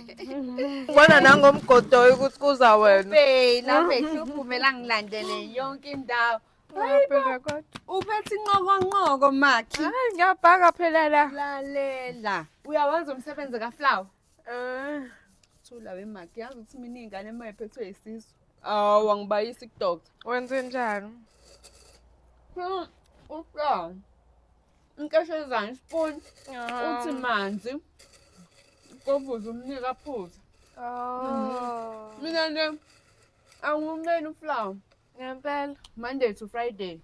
Ngibona nangomgodoyi ukuthi kuza wena. Phela mfethu uphumela ngilandele yonke indawo. Phela kodwa. Uphethe inqokonqoko makhi. Hayi ngiyabhaka phela la. Lalela. Uyawazi umsebenzi kaFlower? Eh. Thula we makhi, yazi ukuthi mina iy'ngane uma iphethwe isisu. Awu angibayisi kudoctor. Wenze njani? UFlower. Inkeshezana ispoon uthi manzi. Kovuza umnika aphuze. Oh. Mina nje angumneni uFlower. Ngempela. Monday to Friday.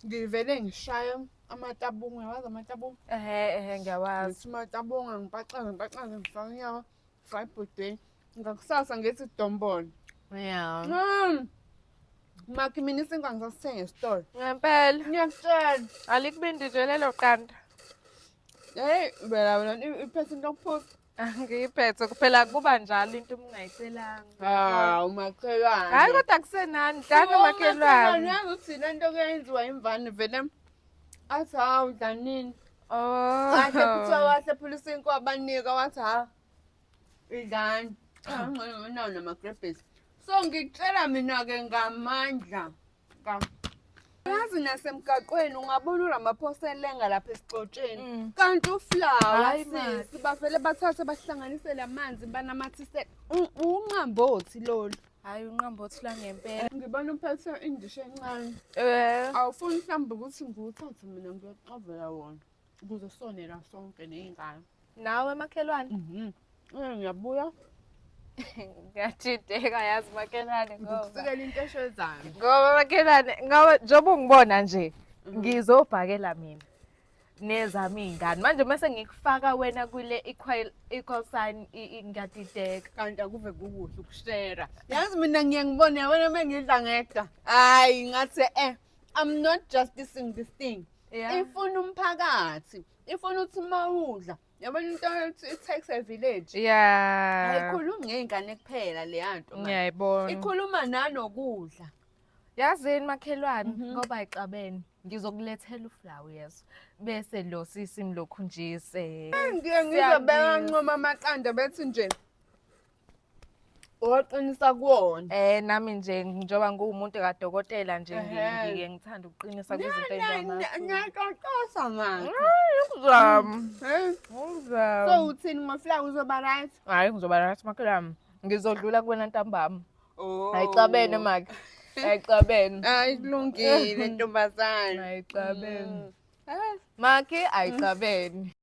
Ngivele ngishaya amatabungu, uyawazi amatabungu? Ehhe ehhe ngiyawazi. Ngithi amatabungu ngipaxaze ngipaxaze ngifake inyama, ngifake ebhodweni. Ngakusasa ngithi dombolo. Yeah. Makhi mina isinkwa ngisasithenga esitolo. Ngempela. Ngiyakutshela. Alikubindi nje lelo qanda. Hey, wena wena iphethe into yokuphuza. Ngiyiphethe kuphela kuba njalo into uma ungayicelanga. Ah, umakhelwane. Hayi kodwa kusenani, dlani umakhelwane. Uyazi ukuthi le nto kuyenziwa imvane vele athi hawu dlanini. Oh. Kahle kuthiwa wahlephula isinkwa abanika wathi ha idlani. Cha ngcono nginawo namagrebhisi. So ngikutshela mina-ke ngamandla. Yazi nasemgaqweni ungabona uRamaphosa elenga lapha esixotsheni. Kanti uflower Hayi, man. sisi bavele bathathe bahlanganisele amanzi banamathisele. Unqambothi lolu. Hayi unqambothi la ngempela. Ngibona uphethe indishi encane. Eh. Awufuni mhlawumbe ukuthi ngiwuthathe mina ngiyoxovela wona ukuze sonela sonke ney'ngane. Nawe makhelwane. Mhm. Eh ngiyabuya Ngiyajideka yazi makhelwane ngoba. ngikusikela into eshezayo. Ngoba makhelwane ngoba njengoba ungibona nje ngizobhakela mina nezami iy'ngane. Manje mase ngikufaka wena kule equal sign ngiyadideka. Kanti akuve kukuhle ukushera. Yazi mina ngiye ngibone yabona uma ngidla ngedwa. Hayi ngathi I'm not justicing this thing. Yeah. Ifuna umphakathi. Ifuna ukuthi uma udla. Yabona into yokuthi it takes a village. Yeah. Ayikhulumi ngey'ngane kuphela leya nto. Man. Ngiyayibona. Ikhuluma nanokudla. Yazini makhelwane ngoba ayixabene. Ngizokulethela uflawu yeso. Bese lo sisi mlokhunjise. Ngiye ngizwe bewancoma amaqanda bethi nje waqinisa kuwona. Nami nje njengoba ngiwumuntu kadokotela nje ngike ngithanda ukuqinisa kwizinto ezamafutha. Niyaqoqosa manje. Ngizama. Hey, Ngizama. so uthini ngoflawu uzoba right? Hayi ngizoba right makhelwane. Ngizodlula kuwena ntambama. Oh. Ayixabene makhe. Ayixabene. Hayi kulungile ntombazane. Ayixabene. Makhe ayixabene.